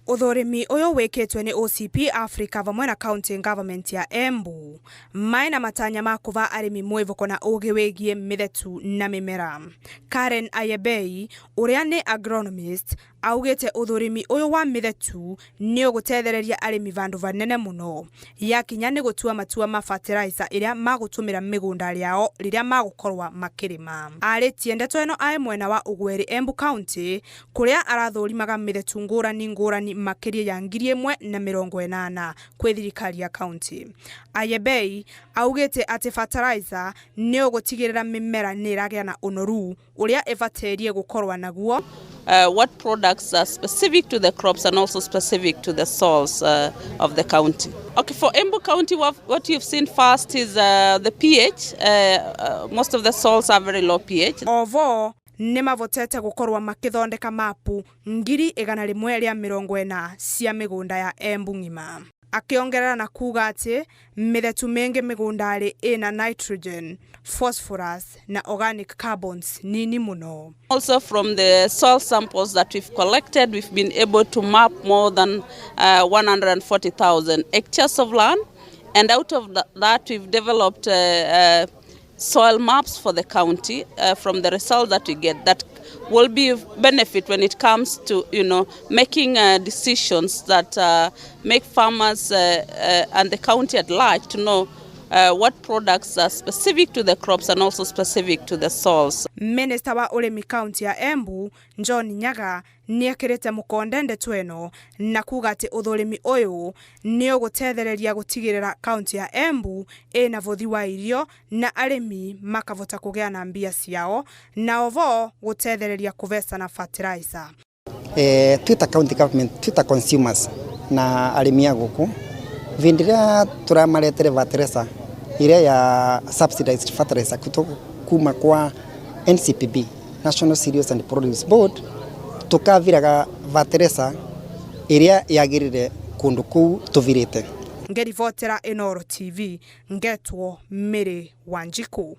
Ũthũrimi ũyũ wĩkĩtwe nĩ OCP Africa vamwe na county government ya Embu maena matanya ma kũva arĩmi mwĩvoko na ũgĩ wĩgiĩ mĩthetu na mĩmera. Karen Ayebei ũrĩa nĩ agronomist augĩte ũthũrimi ũyũ wa mĩthetu nĩ ũgũtethereria arĩmi vandũ vanene mũno yakinya nĩ gũtua matua ma fertilizer ĩrĩa magũtũmĩra mĩgũnda yao rĩrĩa magũkorwa makĩrĩma. Arĩtie ndeto ĩno aĩ mwena wa Ũgweri Embu County kũrĩa arathũrimaga mĩthetu ngũrani ngũrani makĩria ya 1,080 kwĩ thirikari ya county. Ayebei augĩte atĩ fertilizer nĩ ũgũtigĩrĩra mĩmera nĩ ĩragĩa na ũnoru ũrĩa ĩbataĩrie gũkorwa naguo. What products are specific to the crops and also specific to the soils of the county. Okay, for Embu County, what you've seen first is the pH. Most of the soils are very low pH. Ovo nĩ mavotete gũkorwo makĩthondeka mapu 140,000 cia mĩgũnda ya Embu ng'ima. Akĩongerera na kuga atĩ mĩthetu mĩingĩ mĩgũndarĩ ĩna nitrogen, phosphorus na organic carbons nini mũno. Also, from the soil samples that we've collected, we've been able to map more than 140,000 hectares of land. And out of that, we've developed soil maps for the county from the results that we get that will be of benefit when it comes to making decisions that make farmers and the county at large to know what products are specific to the crops and also specific to the soils. Minister wa ũrĩmi county ya Embu John Nyaga nĩekĩrĩte mũkonde ndeto ĩno na kuga atĩ ũthũrimi ũyũ nĩ ũgũtethereria gũtigĩrĩra county ya Embu ĩna bũthi wa irio na arĩmi makavota kũgĩa na mbia ciao na ovo gũtethereria kũvecana fertilizer. Twita county government, twita consumers na arĩmi a gũkũ, vĩndĩ ĩrĩa tũramaretere fertilizer ĩrĩa ya subsidized fertilizer kutoka kuma kwa NCPB, National Cereals and Produce Board, tukaviraga fertilizer ĩrĩa yagĩrĩre kũndũ kũu tũvirĩte. Ngĩribotera Inooro TV, ngetwo Mary Wanjiku.